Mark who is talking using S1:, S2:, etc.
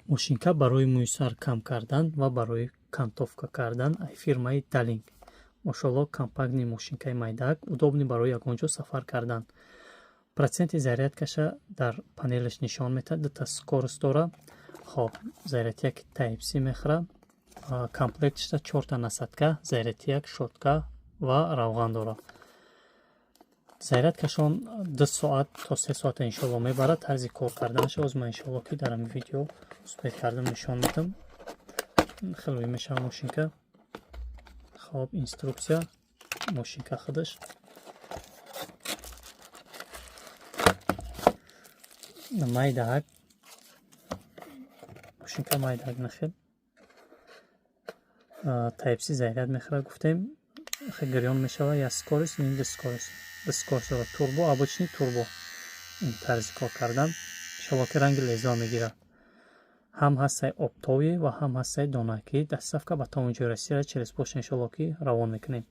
S1: Мошинка барои мӯйсар кам кардан ва барои кантовка кардан ай фирмаи Далинг. Мошоалло, компактный мошинкаи майдаак, удобный барои ягон ҷо сафар кардан. Проценти зарядкаша дар панелаш нишон метаҳад, дута скорость дора. Хоб, зарядяк Type C мехӯра. Комплекташда чорта насадка, зарядяк, щётка ва равған дора. Зарядкашон 2 соат то 3 соата, иншоалло, мебарад. Тарзи кор карданаша оз ман, иншоалло, ки дар ҳамин видео успеть кардам, нишон медам. Хеле мешава мошинка. Хоб, инструксия, мошинка худаш майдаак, мошинка майдаак нахел. Type C заряд мехӯрад, гуфтем, гирён мешава. Як скорость, ин ду скорость, ду скорость дорад: турбо, обычный, турбо. Ин тарзи кор кардан, иншоалло, ки ранги лезо мегирад. Ҳам ҳастаи оптовый ва ҳам ҳастаи донакӣ. Доставка ба тамоми ҷои Россияра через почта, иншоалло, ки равон мекунем.